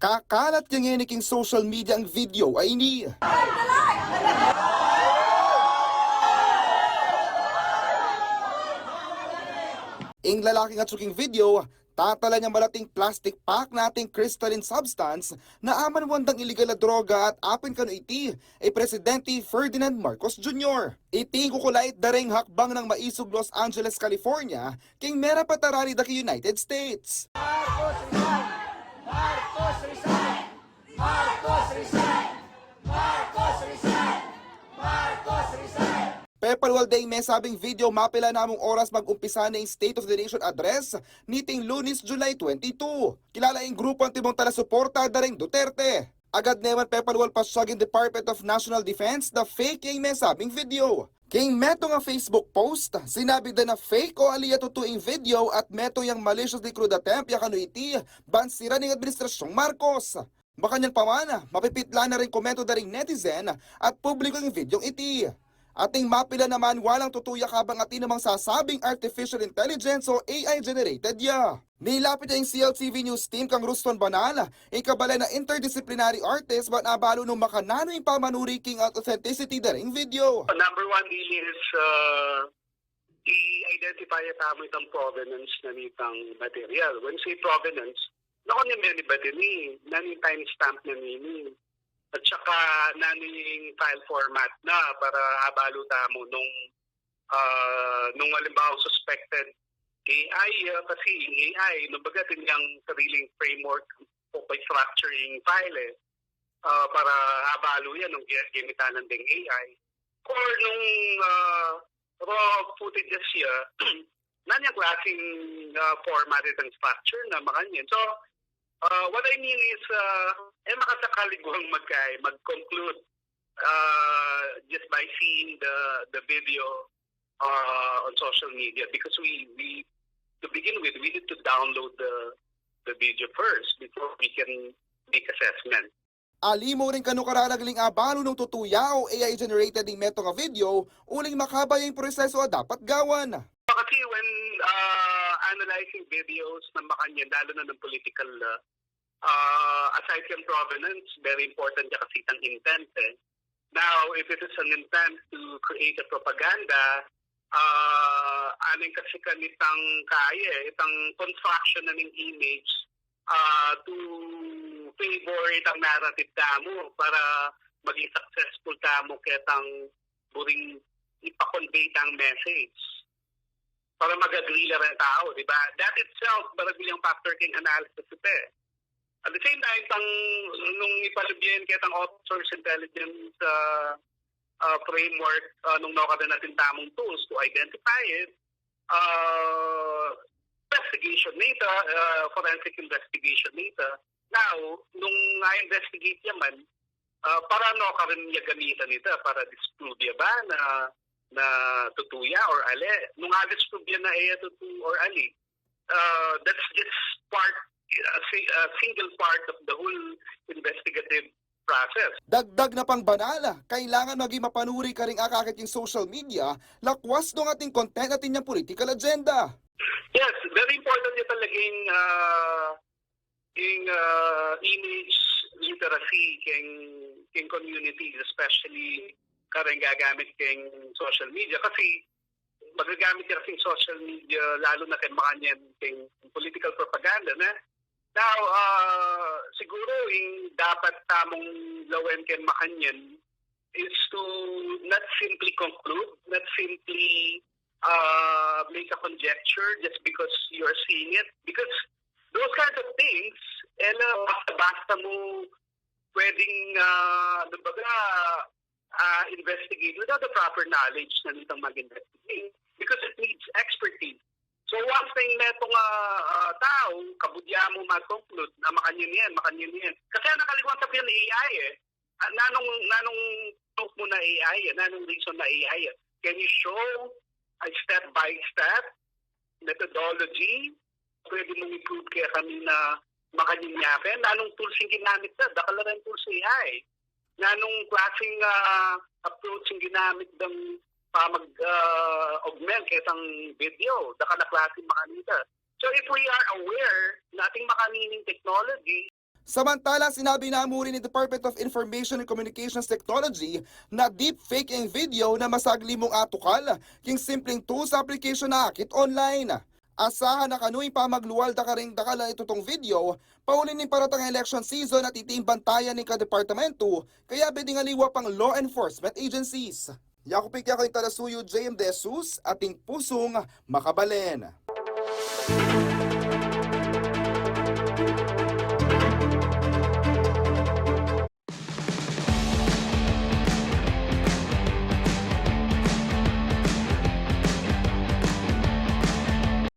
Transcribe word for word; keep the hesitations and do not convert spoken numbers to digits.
Kakalat ya ngeni king social media ing video a ini. Ing lalaking atsu king video, tatalan yang malating plastic pack na ating crystalline substance na amanwan dang iligal a droga at apin kanu iti i Presidente Ferdinand Marcos Junior. Iti ing kukulait da ring hakbang nang maisug Los Angeles, California, king mera patarari da king United States. Marcos resign! Marcos resign! Marcos resign! Marcos resign! Marcos resign! Pepalwal deng mesabing video, mapilan na mung oras mag-umpisa na ing State of the Nation Address niting Lunes, July twenty-two. Kilala ing grupu antimong talasuporta da ring Duterte. Agad ne man pepalwal pasiag ing Department of National Defense da fake ing mesabing video. King metung a Facebook post, sinabi da na fake o ali ya tutu ing video at metung yang maliciously crude attempt ya kanu iti ban siran ing Administrasyong Marcos. Makanyan pa man, mapipitlan na ring komento da ring netizen at publiko ing videong iti. Ating mapilan a manual ing tutu ya kabang atin namang sasabing artificial intelligence o A I generated ya. Nilapit ya ing C L T V News Team kang Ruston Banal, ing kabalen a interdisciplinary artist, ban abalu nung makananu ing pamanuri king authenticity da ring video. Number one really is, uh, i-identify tamu itang provenance na nitang material. When say provenance, nanu ing meni ba ini, nanu ing timestamp na nini, at saka nanu ing file format na para abalu tamu nung, ah, nung halimbawa suspected A I, ah, kasi ing A I, nung baga, atin yang sariling framework o structure ing file, eh. Ah, para abalu ya nung gi-, gamitan na deng A I. Or nung, ah, raw footages ya, nanu yang klaseng, ah, format itang structure na makanyan. So, ah, what I mean is, ah, e makasakali guang mag-, mag-conclude, ah, just by seeing the, the video, ah, on social media, because we, we, to begin with, we need to download the, the video first before we can make assessment. Ali mu rin kanu kararagling abalu nung tutu ya o A I generated ing metung a video, uling makabaya ing proseso a dapat gawan. Kasi when, ah, analyzing videos na makanyan, lalo na ng political, ah, ah, aside from provenance, very important ya kasi itang intent, eh. Now, if it is an intent to create a propaganda, ah, aning kasi kanitang kaya, eh, itang construction na ning image, ah, to favor itang narrative tamu para maging successful tamu ketang buring ipa-convey tang message. Para mag-agree la ring tau, di ba? That itself, baragul yang factor king analysis ita, eh. At the same time, pang, nung ipalub ya ketang open source intelligence, ah, ah, framework, ah, nung nukarin atin tamung tools to identify it, ah, investigation na ita, ah, forensic investigation na ita. Now, nung na-investigate ya man, ah, para nukarin ya gamitan ita, para disprove ya ba na, na tutu ya or ali. Nung na-disprove ya na e ya tutu or ali, ah, that's just part, a si-, a single part of the whole investigative process. Dagdag na pang Banal, kailangan maging mapanuri karing akakit king social media, lakwas nung ating content atin yang political agenda. Yes, very important ya talaga ing, ah, ing, ah, image literacy king, king communities, especially kareng gagamit king social media. Kasi magagamit ya kasing social media, lalo na keng makanyan, keng political propaganda na. Now, ah, siguro ing dapat tamung lawen keng makanyan is to not simply conclude, not simply, ah, make a conjecture just because you are seeing it. Because those kinds of things, e la basta-basta mu pwedeng, ah, kumbaga, ah, investigate without the proper knowledge na nitang mag-investigate, because it needs expertise. So, once na ing metung a, ah, tau, kabud ya mu mag-conclude na makanyan yan, makanyan yan. Kasi ang nakaliwang sabihan A I, eh. Ah, nanung, nanung proof mu na A I, eh? Nanung reason na A I, eh? Can you show a step by step methodology? Pwede mung i-prove kekami na makanyan ya pen? Nanung tools ing ginamit da? Dakal la ring tools A I. Nanung klaseng, ah, approach ing ginamit dang pamag-augment ketang video, dakal a klaseng makanita. So if we are aware na ating makanining technology, Samantala, sinabi na mu rin ning Department of Information and Communications Technology na deepfake ing video na masagli mung atukal king simpleng tools application na akit online. Asahan na kanu ing pamaglual da karing dakal a itutung video, pauli ning paratang election season at iti ing bantayan ning kadepartamentu, kayabe ding aliwa pang law enforcement agencies. Yaku pigya ko ing talasuyu J M De Jesus, ating pusung makabalen.